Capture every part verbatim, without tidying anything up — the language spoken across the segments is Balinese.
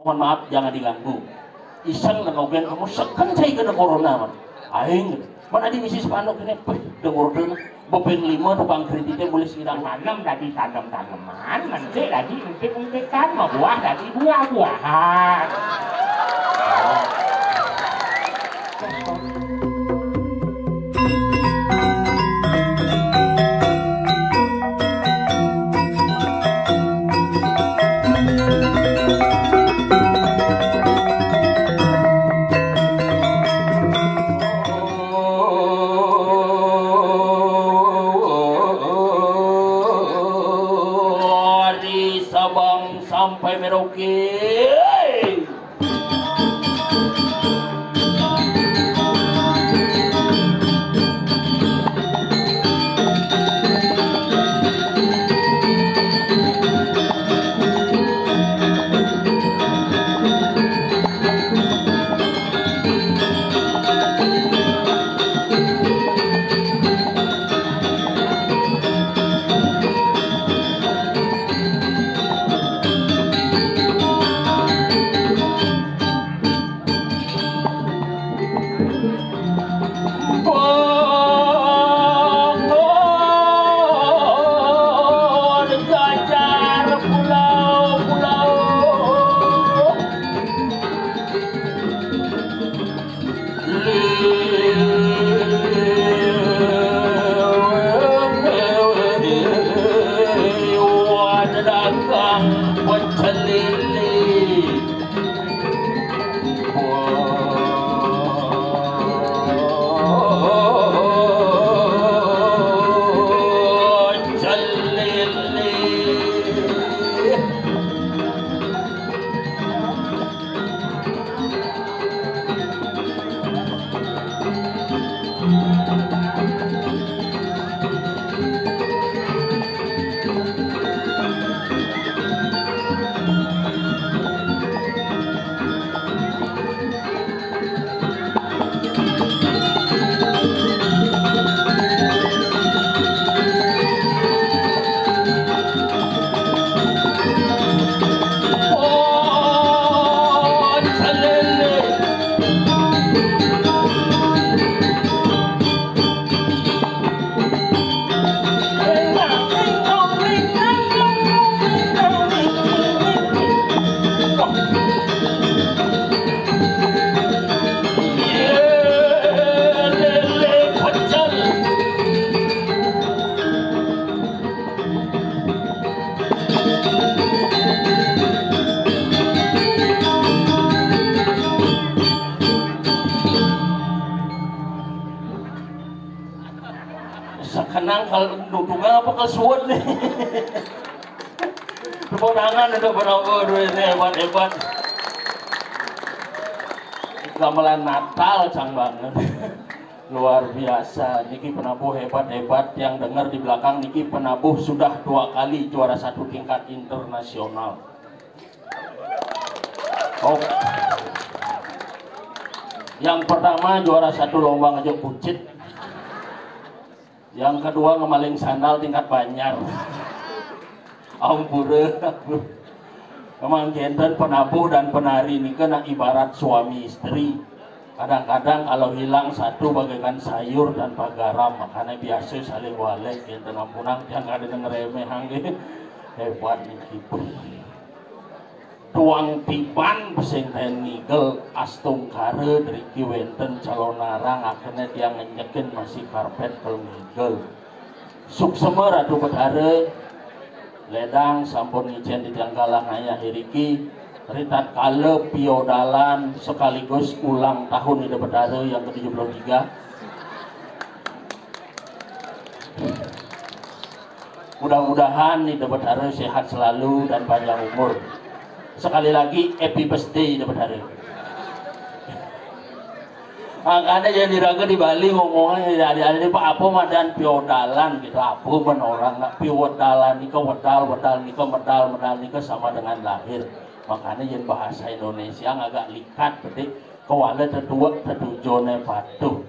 Mohon maaf, jangan diganggu. Iseng dan ogen kamu seken saya kena corona, man. Aing, mana di bisnis panuk ini, peh, dengur dulu. Bepeng lima tukang kreditnya mulai sirang. Tanam tadi tanam-tanaman, nanti tadi empik-empikan, mau buah tadi buah-buahan. Dari Sabang sampai Merauke. Bangun jajar pulau-pulau. Liwat dagang pecel lele. Sakenang kalau nutungan apa kesuwun nih. Tepuk tangan untuk penonton duitnya hebat-hebat. Gamelan Natal cang banget. Luar biasa, niki penabuh hebat-hebat. Yang dengar di belakang, niki penabuh sudah dua kali juara satu tingkat internasional. Oh. Yang pertama juara satu lomba ngejok kucit. Yang kedua ngemaling sandal tingkat Banjar. Ampura. Memang genten penabuh dan penari nika nak ibarat suami istri. Kadang-kadang kalau hilang satu bagaikan sayur tanpa garam, makanya biasa saling walek genten ampunang yang ada yang remeh angge. Hebat niki. Tuang tiban pesing ten ngigel astungkara driki wenten calonarang akhirnya dia ngenyekin masih karpet kalau ngigel. Suksema Ratu Betara, ledang sampun ngicen di tiang galang ayah iriki, ritatkala piodalan sekaligus ulang tahun Ida Betara yang ketujuh puluh tiga. Mudah-mudahan Ida Betara sehat selalu dan panjang umur. Sekali lagi, happy birthday Ida Betara. Makanya yang diraga di Bali ngomongnya dari ada apa, apa madan piodalan gitu, apa men orang nak piwedalan nika wedal, wedal nika medal, medal nika sama dengan lahir. Makanya yang bahasa Indonesia agak likat, bedik kewala teduek tetujone patuh.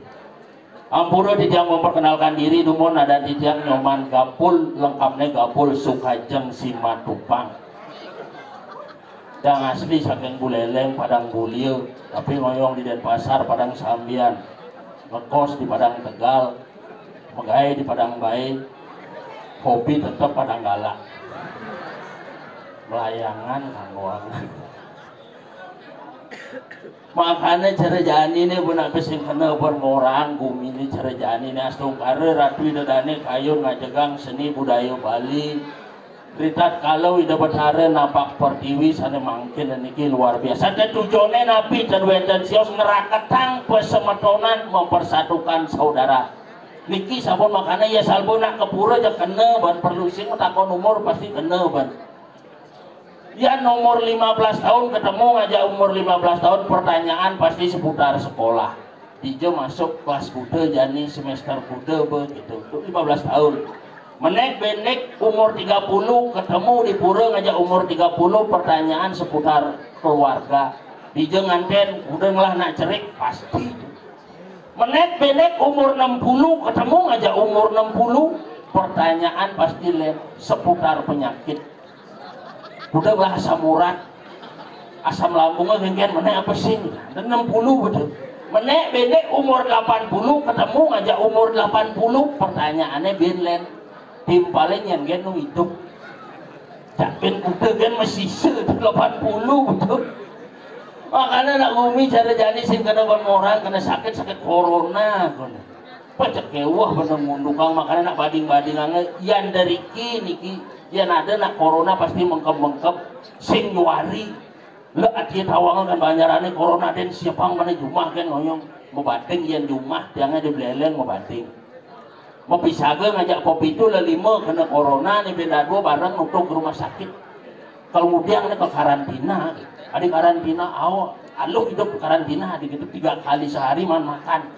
Ampura titiang memperkenalkan diri, dumun adan titiang Nyoman Gapul, lengkapnya Gapul Sukajeng Simatupang. Yang asli saking Buleleng, Padang Bulia, tapi ngoyong di Denpasar, Padang Sambian, ngekos di Padang Tegal, megawe di Padang Bae, hobi tetep Padang Galak, melayangan kanggoangan. Makanya cara jani nih benak sing kena bermorang gumi ini cara jani nih astungkara ratu ida dane kayun ngajegang seni budaya Bali. Ritat kalau ida betara napak pertiwi sane mangkin niki luar biasa. Dan tujuannya napi dan wenten sios ngeraketang pesemetonan mempersatukan saudara. Niki sabun makanya ya salbu nak kepura aja kena ban perlu sing takon umur pasti kena ban. Ya nomor lima belas tahun ketemu ngajak umur lima belas tahun pertanyaan pasti seputar sekolah. Dija masuk kelas kuda jani semester kuda begitu. Itu lima belas tahun. Menek benek umur tiga puluh ketemu di pura ngajak umur tiga puluh pertanyaan seputar keluarga. Dija nganten udah ngelah nak cerik pasti. Menek benek umur enam puluh ketemu ngajak umur enam puluh pertanyaan pasti le seputar penyakit. Udah lah asam urat, asam lambungnya genggen mana apa sih? Dan enam puluh betul. Menek benek umur delapan puluh ketemu ngajak umur delapan puluh pertanyaannya bin len. Timpalnya nyen gen nu hidup. Cak ben kuda gen masih se delapan puluh betul. Makanya nak bumi cara jani sing kena ban orang kena sakit sakit corona kena. Pacak kewah bener mundukang makanya nak bading bading ange yan dari ki niki yan ada nak corona pasti mengkep mengkep sing nyuari. Le atie tawang kan banjarane corona den siapang mana jumah kan ngoyong mau bating yan jumah tiangnya di beleleng mau bating. Mau pisaga ngajak kopi itu le lima kena corona nih beda dua bareng nutup ke rumah sakit. Kalau mudiang nih ke karantina, ada karantina aw, aluh hidup karantina di gitu tiga kali sehari man makan.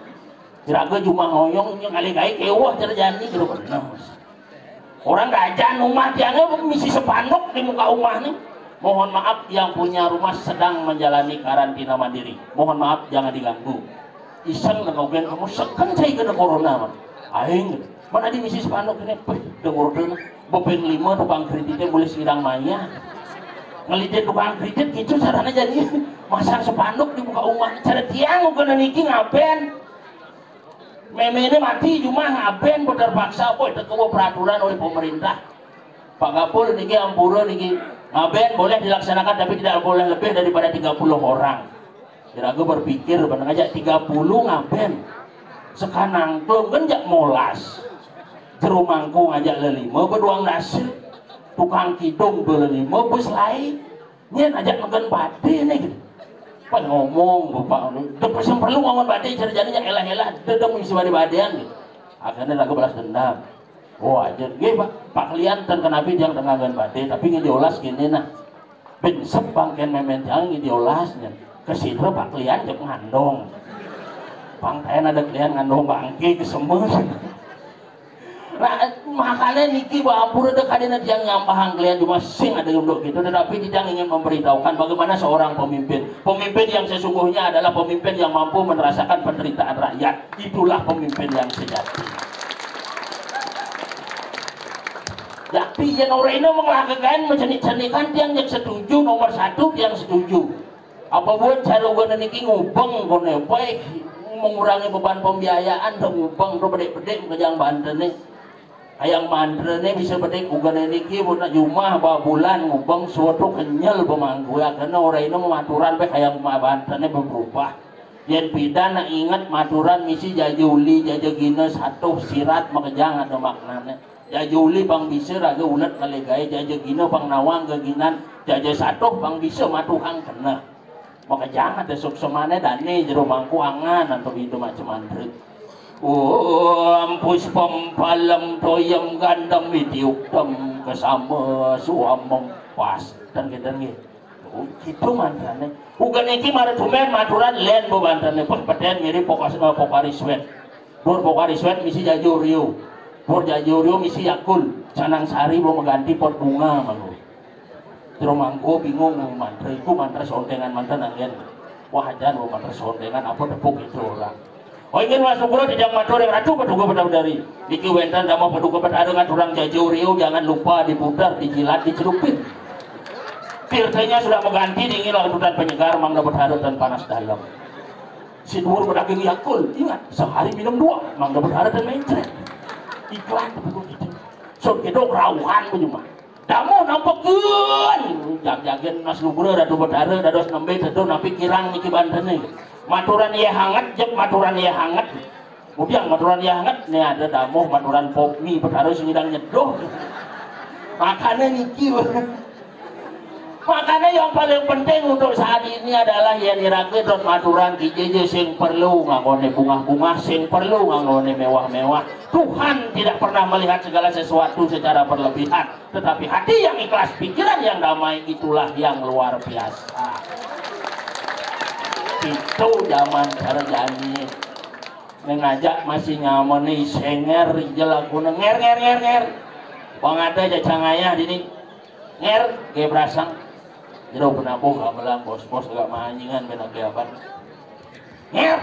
Kiraga jumah ngoyong yang kali gai kewah terjadi gitu bener. Orang raja rumah tiangnya misi sepanduk di muka rumah nih. Mohon maaf yang punya rumah sedang menjalani karantina mandiri. Mohon maaf jangan diganggu. Iseng dan ngogen kamu seken saya kena corona man. Aing mana di misi sepanduk ini peh dengar dulu. Bopeng lima tukang kreditnya boleh sidang maya. Ngelidin tukang kredit gitu caranya jadi masang sepanduk di muka rumah. Cara tiang kena niki ngaben. Meme ini mati cuma ngaben terpaksa apa itu kewa peraturan oleh pemerintah. Pak Kapul niki ampura niki ngaben boleh dilaksanakan tapi tidak boleh lebih daripada tiga puluh orang. Kira aku berpikir bener aja tiga puluh ngaben. Sekarang belum kan jak molas. Jero mangkung aja lelima beduang dasil. Tukang kidung belelima bus lain. Nyen ajak negen bade nih gitu. Pas ngomong bapak lu, dek sing perlu ngomong bade cara jadinya elah-elah dedem isi bade-badean gitu. Akhirnya lagu balas dendam. Oh aja, gih pak, pak kalian ten kenapi yang tengah ngen bade, tapi nggak diolas gini nah. Bin sebangken memen jangan nggak diolasnya. Kesidro pak kalian jep ngandong. Pangkayan ada kalian ngandong bangke kesemen. Nah, makanya niki bahampura dek kadina tiang nyampahang kalian cuma sing ada yang gitu, tetapi tiang ingin memberitahukan bagaimana seorang pemimpin. Pemimpin yang sesungguhnya adalah pemimpin yang mampu merasakan penderitaan rakyat. Itulah pemimpin yang sejati. Tapi yang orang ini mengelagakan mencenik-cenikan tiang yang setuju nomor satu tiang setuju. Apa buat cara gua niki ngubeng kone baik mengurangi beban pembiayaan dan ngubeng tuh bedek-bedek kejang banten nih. Hayang mantra nih bisa bedek uga niki buat jumah ba bulan ngubeng suatu kenyal pemangku ya karena orang ini maturan baik hayang banten nih berubah. Yen pidan nak inget maturan misi jaja uli jaja gina satu sirat makejang ada maknanya. Jaja uli pang bisa raga ulet kali gae jaja gina pang nawang geginan jaja satu pang bisa matuhang kena. Makejang ada suksemane dane jero mangku angan antuk itu macam mantra. Om puspam palem toyem gandem itiuktem kesama suamem pas dan kita nih. Oh, gitu mantrane. Uga niki mara tumen maturan len bo bantane peh peden mirip pokas eh, pokari swet. Bor pokari swet misi jajo rio. Bor jajo rio misi yakul. Canang sari bo mengganti pot bunga malu. Jero mangko bingung mau mantra iku mantra sontengan mantra nanggen. Wah ajan mau mantra sontengan apa tepuk itu orang. Oh ingin masuk pura tidak matur yang ratu paduka petau dari. Niki wenten damel paduka petara ngaturang jajo rio jangan lupa diputar dijilat dicelupin. Pirtenya sudah mengganti, dingin lawan hutan penyegar, mangga betara dan panas dalam. Si Duur berageng Yakult, ingat, sehari minum dua, mangga betara dan mencret. Iklan betul gitu. Sun Kidul rauhan punya mah. Damu nampekeun, jagjagen Mas Lugra Ratu Betara dados nembe teduh napi kirang niki bantene. Maturan ieu hanget, jep maturan ieu hanget. Mudiang maturan ieu hanget, nih ada damuh maturan pop mie Betara sing ngidang nyeduh. Makanya niki. Makanya yang paling penting untuk saat ini adalah yang iraga dot maturan K J J sing perlu nganggone bungah-bungah, sing perlu nganggone mewah-mewah. Tuhan tidak pernah melihat segala sesuatu secara berlebihan. Tetapi hati yang ikhlas, pikiran yang damai, itulah yang luar biasa. Itu zaman sarjani. Neng aja masih nyaman nih, senger, ijel aku nger, nger, nger, nger. Bang ada aja cangayah dini. Nger, ge berasang. Jero penabuh gamelan bos-bos agak manjingan bena ge aban. Nger.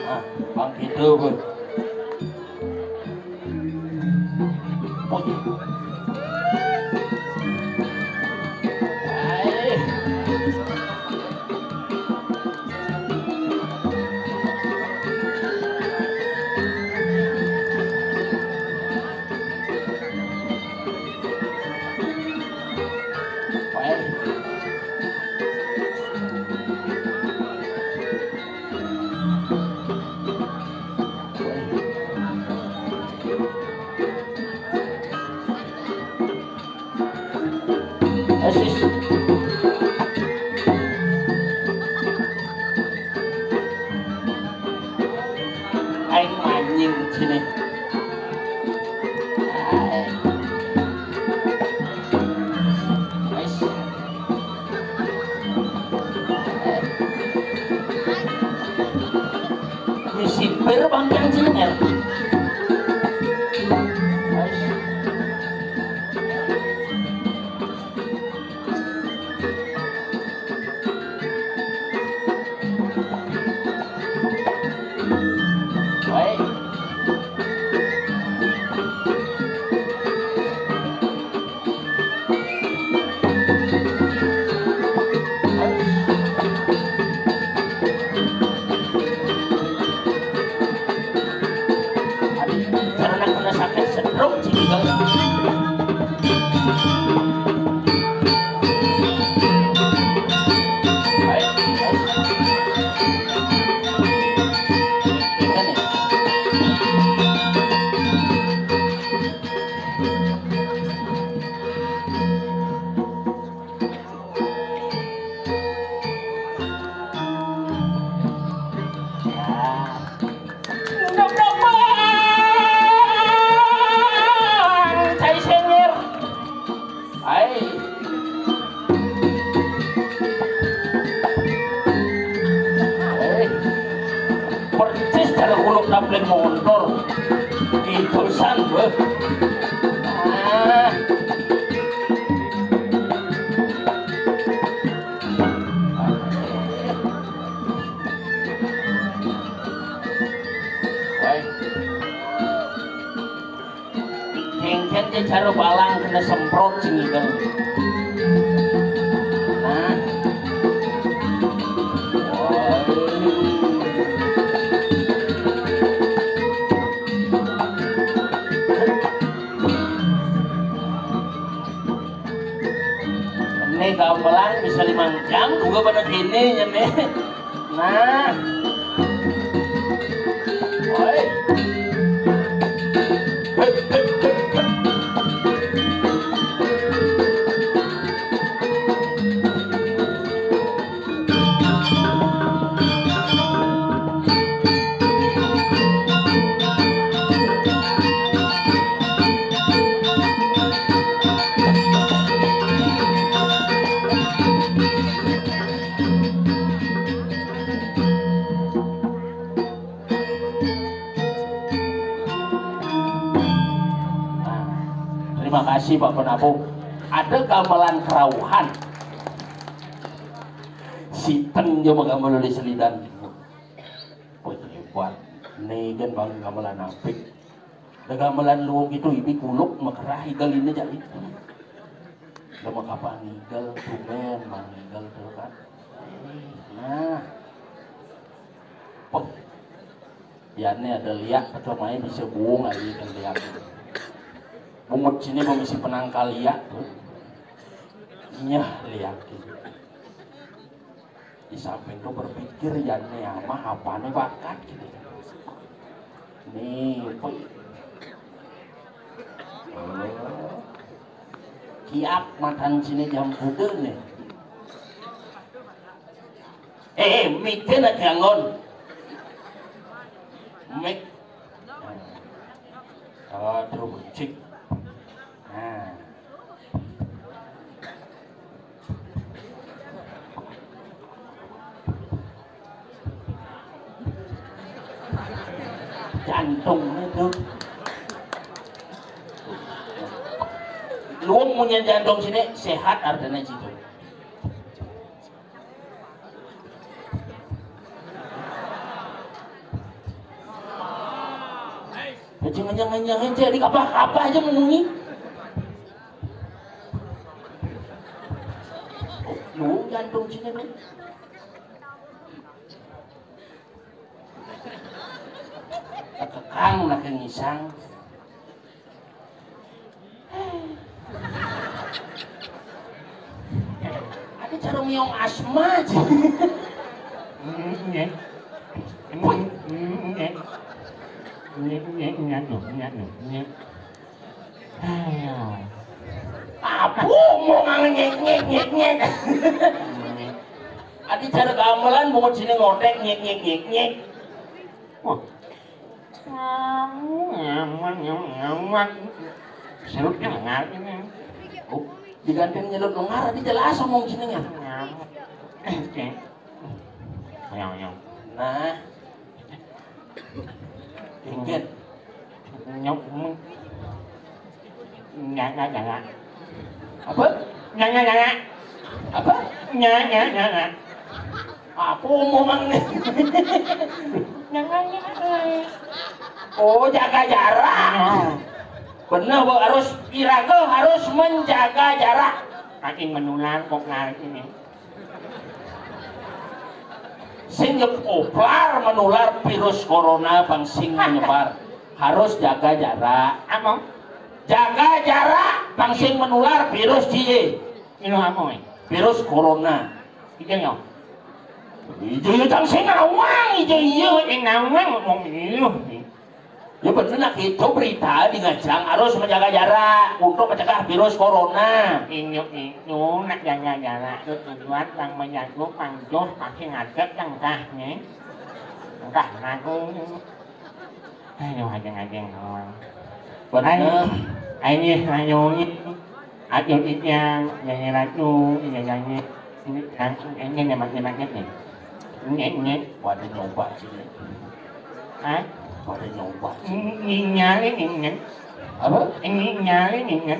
Nah, bang gitu, Bu. Aing manjing sini. Disipir bangkiang cilingan. Baik. Karena kena sakit stroke sih. Cai senger. Ai. Ai. Persis cara kuluk dapleng montor. Gitu san, beuh. Ah. Ai. Hengken je cara balang kena semprot sing ideng. Nah. Ini gamelan bisa lima jam juga pada gini ya nih. Nah. Oi. Terima kasih Pak Penabuh. Ada gamelan kerauhan. Siteng jo mah gamelan di selidan. Wah, hebat. Nih kan bang gamelan apik. Da gamelan luung gitu, ibi kuluk makerah igel ini jadi. Da mah kapan ngigel, tumben mah ngigel tuh kan. Nah. Peh. Ya ini ada liak atau main bisa buung aja kan liak. Bungut sini mau misi penangkal liak tuh. Nyah liak gitu. Di samping tuh berpikir ya nih ama apa nih bakat gitu. Nih, pe- Oh. Kiap matan sini jam kuda nih. Eh, mik na kiangon. Mik. Aduh, cik. Nah. Jantungnya tuh. Luung punya jantung sini sehat artinya situ. Aja nganyang-nganyang aja, di apa-apa aja menungi. Lu jantung sini nih. Kekang nak ngisang. Ada cara miong asma aja. Nyek. Nyek. Nyek, nyek, nyek, nyek. Ayo. Apa mau ngangen nyek, nyek, nyek, nyek. Adi cara gamelan mau sini ngotek nyek, nyek, nyek, nyek. Wah. Nyaman, nyaman, nyaman. Serutnya ngarep ini. Oh, diganti nyelut lengar, tadi jelas omong jenengan. Nyaman. Oke. Ayo, ayo. Nah. Dikit. Nyok. Nggak, nggak, nggak, nggak. Apa? Nggak, nggak, nggak, nggak. Apa? Nggak, nggak, nggak, nggak. Apa omongan nih? Nggak, nggak, nggak, nggak. Oh, jaga jarak. Nah. Bener, Bu, harus iraga harus menjaga jarak. Saking menular kok ngarit ini. Sing nyepoplar menular virus corona pang sing menyebar. Harus jaga jarak. Apa? Jaga jarak pang sing menular virus cie. Ini apa, eh? Virus corona. Iya, ya. Iya, iya, cang sing nawang, iya, iya. Yang nawang ngomong iya. Ya bener lah itu berita di ngajang harus menjaga jarak untuk mencegah virus corona. Inyo itu nak jaga jarak itu tujuan pang menjaga pang jos pasti ngadep tengkahnya. Tengkah lagu. Ayo ajeng-ajeng doang. Bener. Ayo, ayo, ayo. Aduh, Inyang, nyanyi lagu, iya nyanyi. Ini langsung ini nyemak-nyemaknya nih. Ini, ini. Pada nyoba sih. Hah? Pada nyoba. Ini nyari ini. Apa? Ini nyari ini.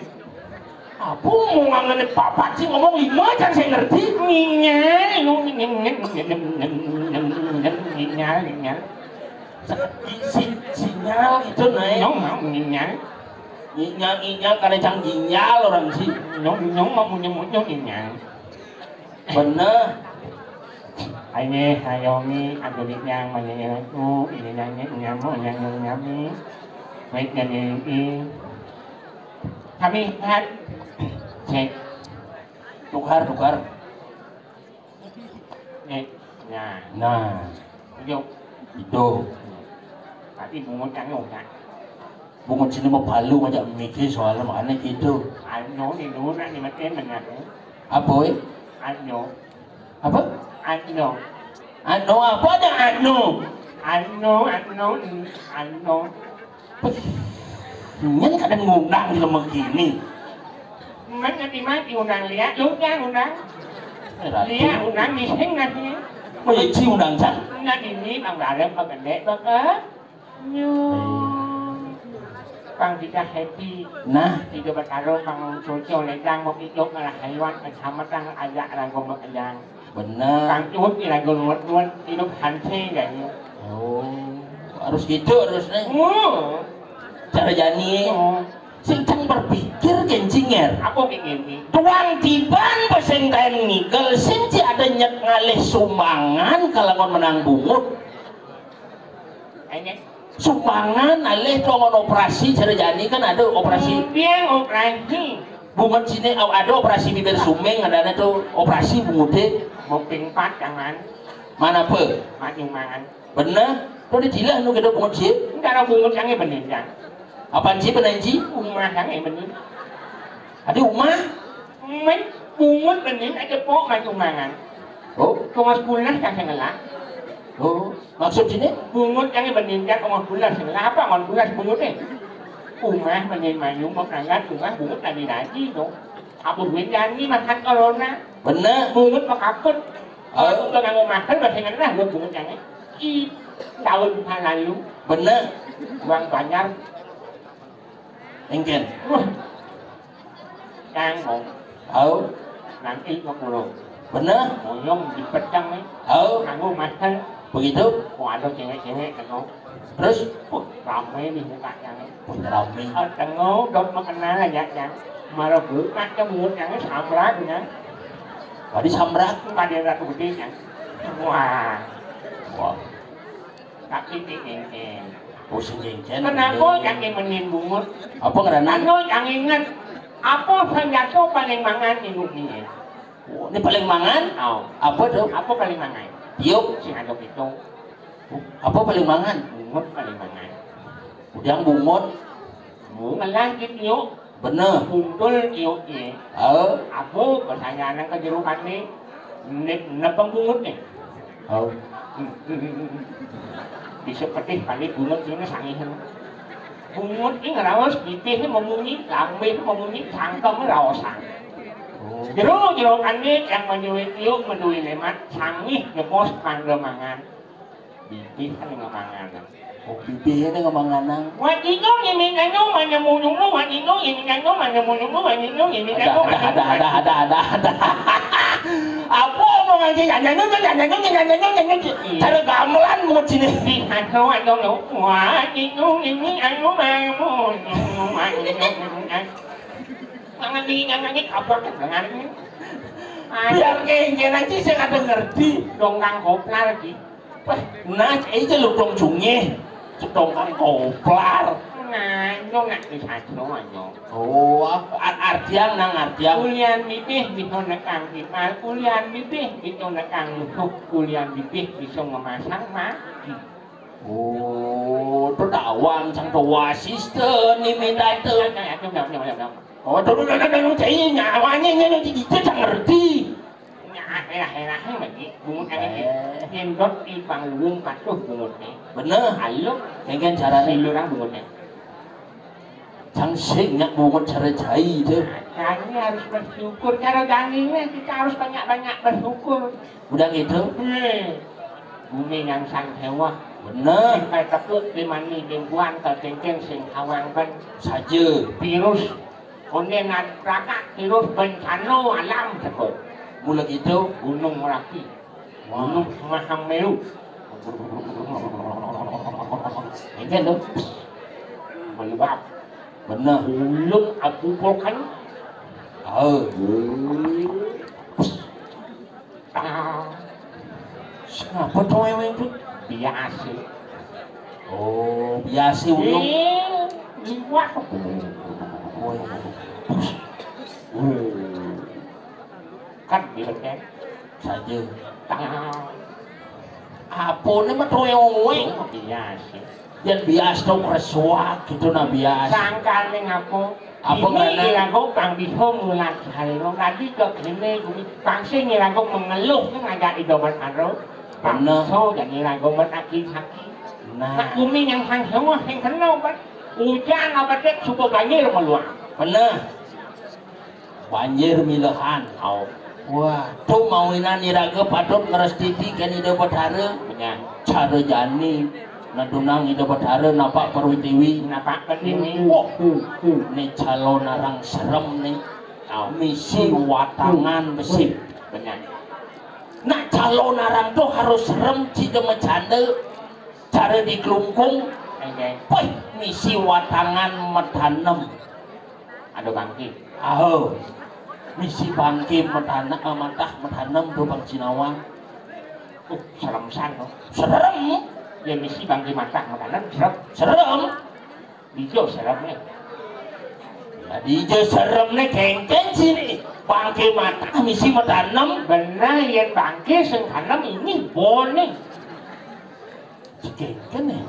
Apa mau ngangen papat sih ngomong lima kan saya ngerti. Ini nyari lu ini. Ini nyari, ini nyari. Si, si, sinyal itu naik. Nyong mau ini nyari. Nyinyal-nyinyal kada cang ginjal orang sih. Nyong, nyong mau punya muncung ini. Bener. Aye, ayomi, aku di yang mana itu, ini nanya nyamuk yang nyami. Baik dan ini. Kami lihat. Cek. Tukar, tukar. Eh, nah. Nah. Itu. Itu. Tapi bungut anu, kan? Bungut sini mau palu aja mikir soalnya makanya gitu. Anu, di dulu nak dimatiin benar. Apa, eh? Anu. Apa? Anu. Anu apa ada anu? Anu, anu, anu. Nyen kadang ngundang di lemah gini. Nyen nanti mah diundang lihat, lu kan undang. Lihat undang di sini nanti. Oh ya, ci undang can. Nah, ini bang dalam bang gede bang eh. Nyung. Bang kita happy. Nah. Tiga bertaruh bang cucu ledang mau hidup malah hewan kecamatan ajak ragu mau ledang. Bener. Kang Cut iraga nuwun-nuwun hidup hansé, ya. Oh, harus gitu harusnya. Hmm. Cara jani. Oh. Sing cang berpikir kencing, Nger. Apa pikir ki? Tuang tiban peseng kain ngigel, sing ci ada nyet ngalih sumbangan kalangon menang bungut. Sumbangan alih to ngon operasi, cara jani kan ada operasi. Dia operasi. Bungut sini, ada operasi bibir suming, ada to operasi bungut deh. Boping pat jangan. Mana apa? Mat sumbangan. Bener. To dijilah nu kita bungut sih. Entar bungut yang bener jang. Apaan sih bener sih? Umah yang bener. Ada umah? Men bungut bener aja pok mat sumbangan. Oh. Cuma sebulan kan saya ngelak. Oh. Maksud sini? Bungut yang bener jang cuma sebulan saya ngelak. Apa mau sebulan bungut eh? Umah bener mayu mau perangkat umah bungut tadi lagi tuh. Apa duit jani makan corona? Bener. Bungut mau kaput. Oh. Kalau udah nganggo makan masih ngenah gua bungut yang i tahun lalu. Bener. Uang banyak. Engken. Wah. Kang mau. Au. Nanti mau pulang. Bener. Moyong dipecang nih. Au. Nganggo masker. Begitu. Kok ada cewek-cewek kan? Terus? Wah, rame nih mukanya nih. Wah, rame. Eh, tengok dok mengenal ya, Cang. Malah buka ke mulutnya nih samrak nih. Tadi samrak. Pada ratu gede, Cang. Wah. Wah. Tapi ini engken. Oh, sing engken. Kenapa yang menin bungut? Apa karena? Anu yang inget. Apa senjata paling mangan induknya? Oh, ini paling mangan? Oh. Apa tuh? Apa paling mangan? Tiup. Sing ada itu. Apa paling mangan? Bungut paling mangan. Udang bungut. Bungut lagi tiup. Bener. Buntul tiup ye. Oh. Apa pertanyaan yang kejerukan nih? Nep nepeng bungut nih. Oh. Bisa pedih kali bungut ini sangihan. Bungut ini ngerawas, bibih memunyi, lambih memunyi, sangkem raosan. Oh. Jero-jero kane yang menyuwi tiup, menyuwi lemat, sangih nyepos pangga mangan. Bibih kan ngemangan. Oh, bibih ini ngemangan. Wajino ini nyanyo mana mulungmu, wajino ini nyanyo mana mulungmu, wajino ini nyanyo mana. Ada, ada, ada, ada, ada. Apa omongan sih? Nyanyo, nyanyo, nyanyo, nyanyo, nyanyo. Cara gamelan mau sini. Di satu atau lo, wajino ini anu mau, wajino ini. Jangan di, jangan di kabur dengan ini. Biar kayak nanti saya kata ngerti. Dongkang koplar lagi. Wah, nah, itu lu dong cungih. Cedongkang koplar. Nah, itu nggak bisa semua, Nyong. Oh, apa ar- artian nang artian. Ulian bibih bisa nekang timal, ulian bibih bisa nekang musuh, ulian bibih bisa memasang mati. Oh, to dawang sang to wasis to ni minta to. Ya, ya, ya, ya, ya, ya. Oh, to to to to cai nyawanya nya nya cai cai ngerti. Nya akhir-akhir lagi bungut angin. Eh. Endot di panggung patuh bungutnya. Bener. Ayo. Kengken carane. Silurang bungutnya. Cang sing nyak bungut cara jai to. Kami harus bersyukur. Cara jangine kita harus banyak-banyak bersyukur. Udah gitu. Hmm. Bumi yang sang hewa. Bener. Sing kae tepuk di mani, sing kuat, sing kengken, sing hawang ben. Saja. Virus. Konde nat prakak virus bencana alam sebut. Mula gitu. Gunung Merapi. Wah. Gunung Semeru. Ini kan tuh. Melebar. Bener. Gunung abu vulkan. Oh. Ah. Kenapa tuh wewe itu? Biasa. Oh, biasa ulung. Eh, liwat. Oh, iya. Kan bilang kan. Saja. Ah. Apa nih mah tuh wewe? Oh, biasa. Yen bias to kresuak gitu nah bias. Sangkane ngapa? Apa ini ngene? Irago kang bisa mulat salira. Tadi kok ngene kuwi pangsi irago mengeluh ning ngajak Ida Betara. Bener. Paksa jan irago mertaki saki. Nah. Nak bumi yang sang semua sing kena, Pak. Ujan apa dek suka banjir meluang. Bener. Banjir milehan. Au. Wah, to mawinan iraga patut ngrestiti kén Ida Betara. Benar. Cara jani nedunang Ida Betara napak perwitiwi. Napak pertiwi. Wah, ne calonarang serem ne. Au. Misi watangan besi. Benar. Nah, calonarang to harus serem, cida macanda. Cara di Klungkung. Oke. Wih, Misi watangan matanem. Ada bangké. Aho. Misi bangké matanem, eh, matah matanem do Bang Jinawang. Uh, serem san to. Serem. Ya misi bangké matah matanem serem. Serem. Dija seremné. Ya dija seremné kéngkén sini. Bangké matah misi matanem. Bener yén bangké sing tanem ini boné. Kéngkén ya.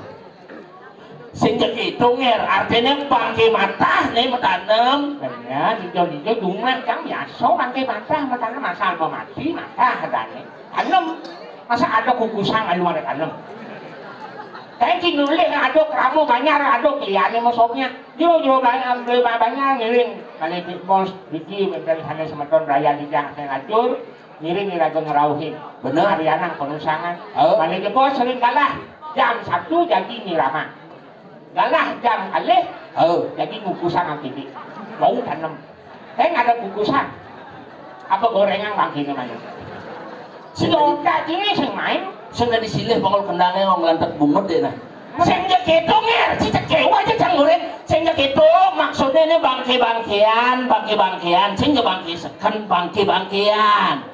Sing jek itu ngér, artiné bangké matah né matanem. Bener, dija-dija jumah cang biasa bangké matah matanem asal mati matah adané. Tanem. Masa ada kukusan ayu ada tanem. Kayak cinulih ada keramo banjar ada keliane masuknya. Yo yo banjar beli banjar ngiring. Kali bos biji dari sana semeton raya di jang saya lacur. Ngiring iraga ngrauhin. Bener. Arianang penusangan. Oh. Mane jebos sering galah jam satu jadi nyiraman. Galah jam kalih. Oh. Jadi ngukusan titik. Bau tanem. Saya nggak ada kukusan. Apa gorengan bangkine mana? Sing Loka dini sing main. Sing dadi silih pangul kendangé wong lantek bungut deh nah. Sing ya gitu ngér, si cekeu aja cang murid. Sing ya gitu maksudnya ini bangke-bangkean, bangke-bangkean, sing ya bangke seken, bangke-bangkean.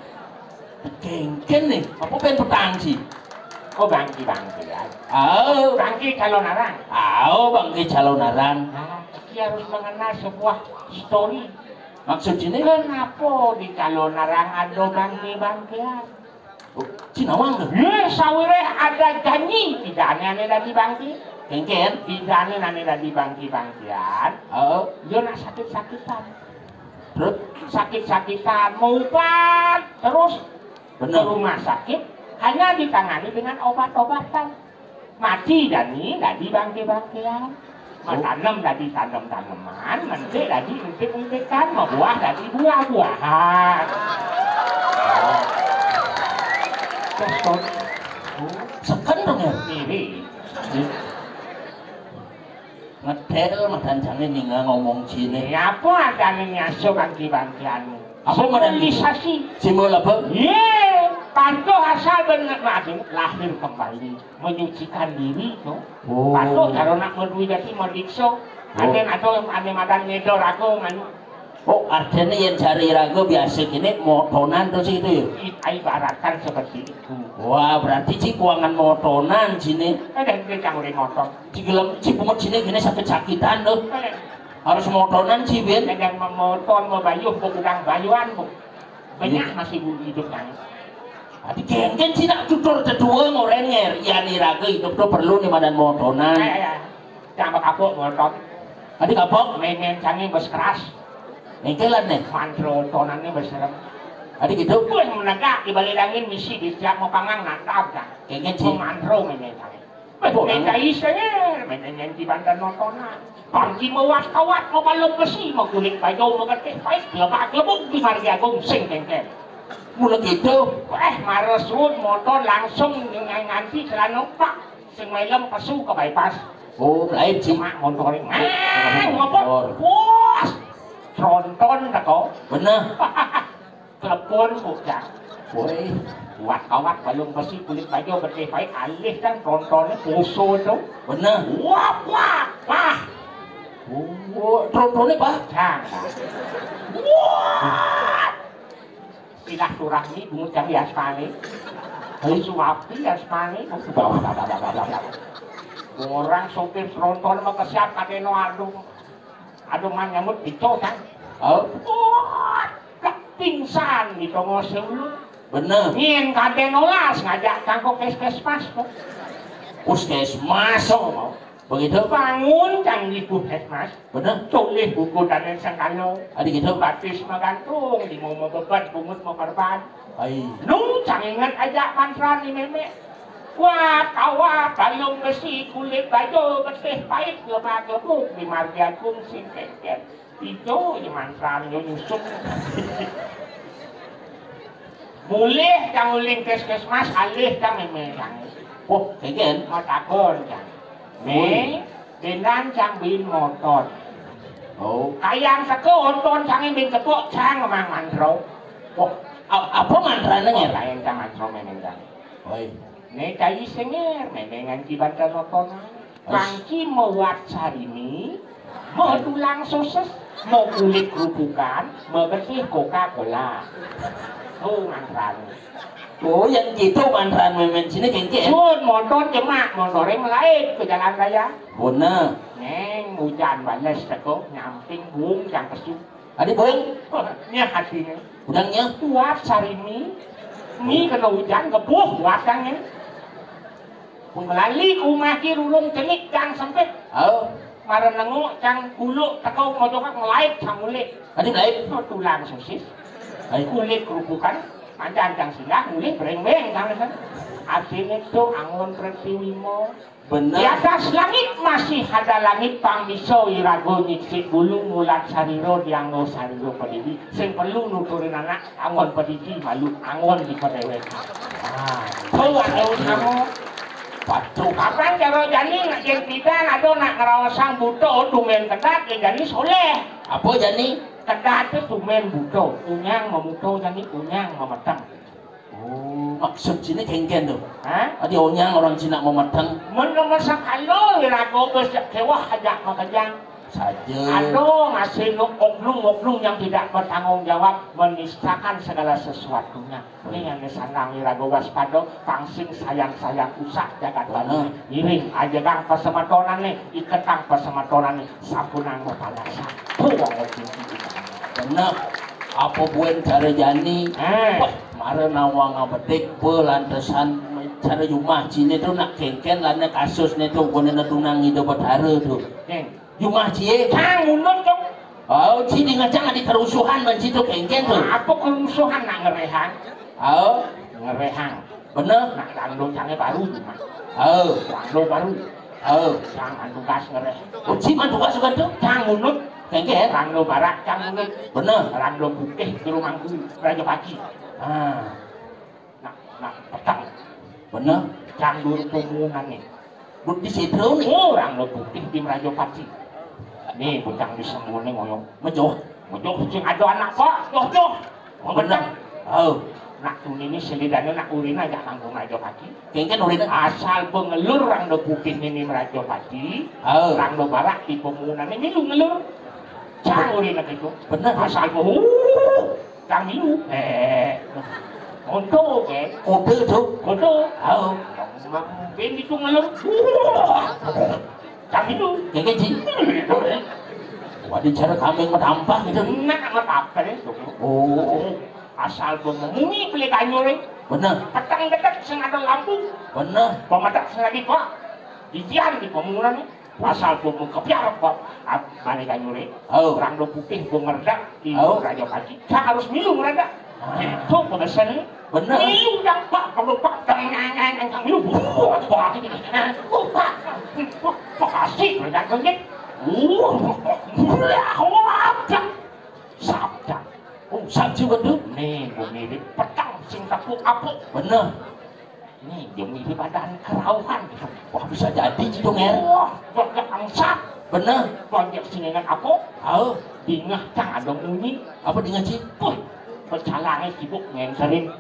Kéngkén nih, apa pen petang sih? Oh bangke-bangkean. Oh, bangke calon arang. Oh, bangke calon arang. Nah, kita harus mengenal sebuah story. Maksud sini? Kenapa di calon arang ada bangke-bangkean? Oh, Cinawang tuh. Yé, sawiré ada janji, tidak aneh-aneh dari bangki. Kéngkén. Tidak aneh-aneh dari bangki-bangkian. Oh. Dia nak sakit-sakitan. Terus? Sakit-sakitan, mau ubat, terus Bener. Ke rumah sakit, hanya ditangani dengan obat-obatan. Mati dani dadi bangke-bangkean. Matanem dadi tanem-taneman, mentik dadi entik-entikan, mabuah dadi buah-buahan. Terus kon. Seken dong ya? Mirip. Ngedel madan jane ninga ngomong jine. Ya apa adane nyaso bangke-bangkeanmu? Apa madan? Simbolisasi. Simbol apa? Ye, patuh asal bener lahir kembali. Menyucikan diri tuh. Oh. Patuh karo nak medui dadi modikso. Oh. Aden atau ane madan ngedor aku nganu. Oh, artinya yang cari ragu biasa gini motonan terus itu ya? I- ibaratkan seperti itu. Wah, berarti ci kuangan motonan sini. Ada yang canguri motor. Ci gelem ci pungut sini gini sakit-sakitan loh. Eh. Harus motonan ci bin. Ada yang memoton, membayuh, bu udang bayuan bu. Banyak masih bu hidup kan. Ati genggen sih nak tutur tetua ngorenger. Iya nih raga hidup tuh perlu nih madan motonan. Eh, eh, eh. Cambak kapok ngotot. Adi kapok? Main-main canggih bos keras. Nengkelan nih. Mantro tonannya bos serem. Adi gitu? Wih menegak di balik angin misi di setiap mau pangang nantap dah. Kayaknya sih. Mantro main-main canggih. Wih main kais aja, main-main di bandan nontonan. Pangki mewat kawat mau balong besi mau kulit baju mau getih pahit gelebak gelebuk di margi agung sing kengkeng. Mula gitu. Eh maresut motor langsung nganti celana pak. Sing mailem pesu ke bypass. Oh, lain sih. Cuma motor ini. Ah, ngopot. Bos. Tronton teko. Bener. Telepon bocah. Woi. Kuat kawat balung besi kulit baja gede baik alih kan trontonnya poso itu. Bener. Wah, wah, wah. Oh, trontonnya pak. Jangan. Wah. Silaturahmi bungut yang yasmane. Hai suwapi yasmane. Orang sopir tronton mah kesiap kadeno aduh. Aduh man nyambut pito kan. Oh. Wah, pingsan di tongo seulu. Bener. Nyen kadenolas ngajak cangkok puskesmas kok. Puskesmas oh. Begitu. Bangun canggih puskesmas. Bener. Tulis buku dan sengkano. Adi gitu. Batis magantung, di mau beban, pungut mau perban. Ai. Nu cangingan aja mantran di memek. Wah, kawat, balung besi, kulit baja, getih pahit, ngebak ngebuk di margi agung sing kengkeng. Itu ya mantran yo nyusup. Mulih kang uling puskesmas alih kang memek kang. Oh, kengkeng. Mau takon kang. Me, dengan cang bin motor. Oh. Kayang seko oton cang bin kepok cang mang mantro. Oh, a- apa mantrane nger? Kayang cang mantro memeng cang. Oi. Ne cai senger memeng ngan kiban kanotonan. Pangki mewat sarimi, mau tulang sosis, mau kulit kerupukan, mau getih Coca-Cola. Oh, mantrane. Oh, yang gitu mantran memen sini kengke. Sun, motor jemak, motore ngelaib ke jalan raya. Bona. Neng, hujan bales teko, nyamping bung yang kesu. Adi bung? Nya hatine. Udangnya? Kuat sarimi. Ni kena hujan, gebuh kuat kan ya. Melali ke rumah ki rulung cenik cang sempit. Oh. Mara nengok cang kuluk teko mojokan ngelaib cang mulih. Adi ngelaib? Oh, tulang sosis. Baik. Kulit kerupukan, mancan cang singgah, mulih breng-breng cang. Artine tu angon pretiwimo. Bener. Di atas langit masih ada langit, pang bisa iraga nyicik bulu, mulat sarira, dianggo sarira padidi. Sing perlu nuturin anak, angon padidi malu, angon di padewek. Ah, tahu ada utama. Patuh. Kapan cara jani nak jadi bidan, ada nak ngeraosang buta, tumen kedat, ya jani soleh. Apa jani? Kedat tu tumen buta, unyang memuta jani, unyang memeteng. Oh, maksud sini kengken tu. Hah? Adi onyang orang Cina memeteng. Men nomor sakalo iraga bes kewah aja makejang. Saja. Aduh, masih nu oknum-oknum yang tidak bertanggung jawab menistakan segala sesuatunya. Ini yang disandang iraga waspada, pangsing sayang-sayang usah jagat Bali. Iring aja kang pasematonan nih, iketang pasematonan nih, sampunang mapalasan. Tuh, wong ojek. Bener. Apa buen cara jani? Eh. Wah, mara nawang ngabedik, belantesan cara jumah cine tu nak kengken lana kasus ne tu, guna tunang ida betara tu. Keng. Jumah cie. Cang munut tu. Oh, ci di ngajang adi kerusuhan ban ci tu kengken tu. Apa kerusuhan nak ngerehang? Oh. Ngerehang. Bener. Nak rangdo cange baru cuma. Oh. Rangdo baru. Oh. Cang antugas ngereh. Oh, ci antugas kan tu? Cang munut. Kengken. Rangdo barak cang munut. Bener. Rangdo putih jero mangku raja pagi. Ah. Nak, nak petang. Bener. Cang dur pungungane. Dut di sidro ni. Oh, rangdo putih di meraja pagi. Ni bocang di sengone ngoyong. Mejoh. Mejoh sing ada anak kok, joh joh. Bener. Oh. Nak tuni ni selidane nak urina jak kanggo meraja pagi. Kengken urina. Asal bengelur rangdo putih ni meraja pagi. Oh. Rangdo barak di pemunan ni milu ngelur. Cang urina gitu. Bener. Asal bu. Cang milu. Eh. Untuk ke? Kode tu. Kode. Oh. Bin itu ngelur. Cang milu. Kengken ci. Wadi cara kambing matampah gitu. Nak matampah itu. Oh. Asal gua memunyi beli kanyure. Bener. Petang dekat sing ada lampu. Bener. Pemetak sing lagi pak. Dijian di pemunan. Asal gua mau kepiar pak. Mana kanyure? Oh. Rangdo putih gua ngeredak di Raja Paji. Saya harus milu ngeredak. Itu pemesan. Bener. Milu yang pak, kalau pak, teng neng neng neng milu. Wah, wah, ini. Wah, pak. Makasih, ngeredak ngeredak. Wah, wah, wah. Sabda. Oh, sabju bedu. Nih, gua mirip petang sing tepuk apuk. Bener. Nih, dia mirip badan kerauhan gitu. Wah, bisa jadi gitu, Nger. Wah, gua angsat. Bener. Gua sing ingat apuk. Oh. Dingeh cang ada munyi. Apa dingeh, ci? Puh, pecalange sibuk ngenterin.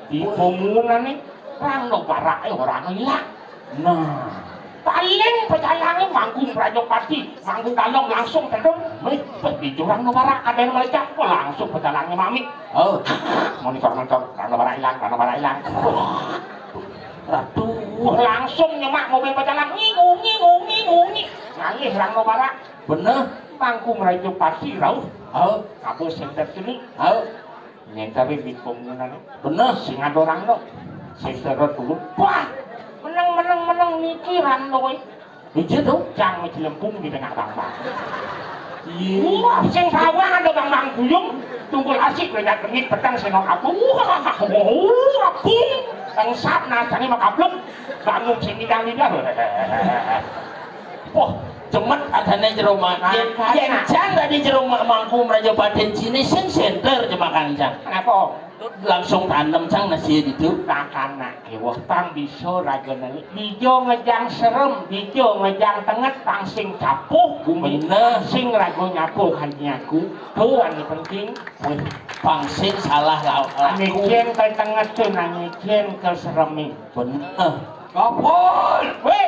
Di pemunan nih, rangdo barake orang ilang. Nah. Paling pecalange manggung Raja Pati, manggung dalem langsung tedem. Wih, di jurang no barak, ada yang melecak, langsung pecalange mami. Oh. Monitor-monitor, rangdo barak ilang, rangdo barak ilang. Aduh, langsung nyemak mobil pecalang, ngingu, ngingu, ngingu, ngingu. Ngalih rangdo barak. Bener. Manggung Raja Pati rauh. Oh. Kabus senter sini. Oh. Nyentari di pemunan. Bener. Sing ada orang no. Sing seret dulu. Wah, meneng, meneng, meneng niki rangdo. Ije to, cang jelempung di tengah bambang. Iya. Wah, sing sawang ada bambang guyung, tungkul asik, lenyat bengit, petang senok aku. Wah, aku. Tengsap nasane makablek. Bangun sing ngidang-ngidang. Wah, jemet adane jero ma-, yen, yen cang tadi jero ma-, mangku meraja batin sini sing senter jemakan cang. Kenapa? Langsung tanem cang nasi ditu. Takanak keweh pang bisa raga neli. Dijo ngejang serem, dijo ngejang tenget, pang sing capuh bumi. Bener. Sing raga nyapuh hati aku. Tuh anu penting. Wih, pang sing salah lau-, laku. Ane jen ke tenget tuh, ane jen ke seremi. Bener. Kapul. Wih.